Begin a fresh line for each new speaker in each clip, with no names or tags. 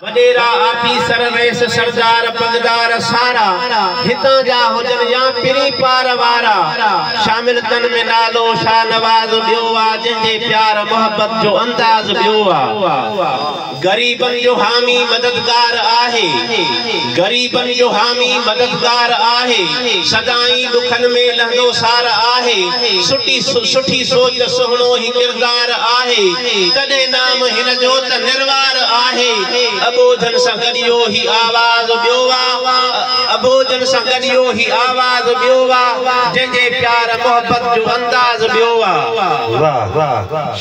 وڏيرا، آفيسر، رئيس، سردار، پڳدار سارا، هتان جا هجن يا پرين پار وارا، شامل تن ۾ نالو شاهنواز ٻيو آ، جنهن جي پيار محبت جو انداز ٻيو آ. غريبن جو حامي مددگار آهي، غريبن جو حامي مددگار آهي، سدائين ڏکن ۾ لهندو سار آهي، سٺي سٺي سوچ سهڻو هي ڪردار آهي، تڏهن نام هن جو ته نروار آهي. اٻوجهن سان گڏيو هي آواز ٻيو آ، اٻوجهن سان گڏيو هي آواز ٻيو آ، جنهن جي پيار محبت جو انداز ٻيو آ.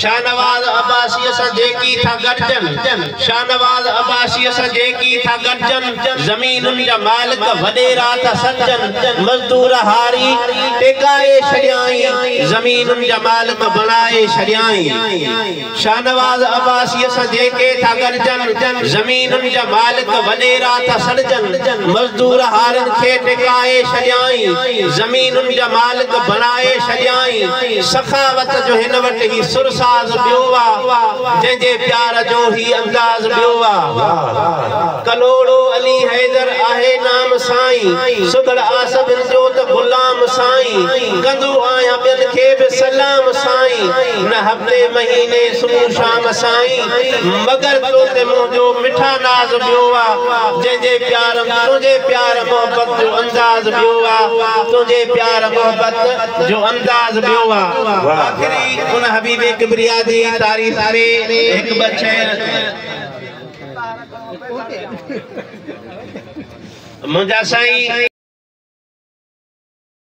شاهنواز عباسيء سان جيڪي ٿا گڏجن، شاهنواز عباسيء سان جيڪي ٿا گڏجن، زمينن جا مالڪ وڏيرا ٿا سڏجن، مزدور هاري ٽيڪائي ڇڏيائين، زمينن جا مالڪ بڻائي ڇڏيائين. شاهنواز عباسيء سان جيڪي ٿا گڏجن، زمينن جا مالڪ وڏيرا ٿا سڏجن، مزدور هارين کي ٽڪائي ڇڏيائين، زمينن جا مالڪ بڻائي ڇڏيائين، سخاوت جو هن وٽ هي سرساز ٻيو آ، جنهن جي پيار جو هي انداز ٻيو آ. ڪلهوڙو علي حيدر آهي نام سائين، سگهڙ آ سڀن جو ته غلام سائين، ڪندو آهيان ٻين کي به سلام سائين، نه هفتي مهيني صبح شام سائين، مگر تو تي منهنجو مٺا ناز ٻيو آ، جنهن جي پيار تنهنجي پيار محبت جو انداز ٻيو آ، تنهنجي پيار محبت جو انداز ٻيو آ. آخري ان حبيب ڪبريا جي تعريف ۾ هڪ ٻه شعر. منهنجا سائين.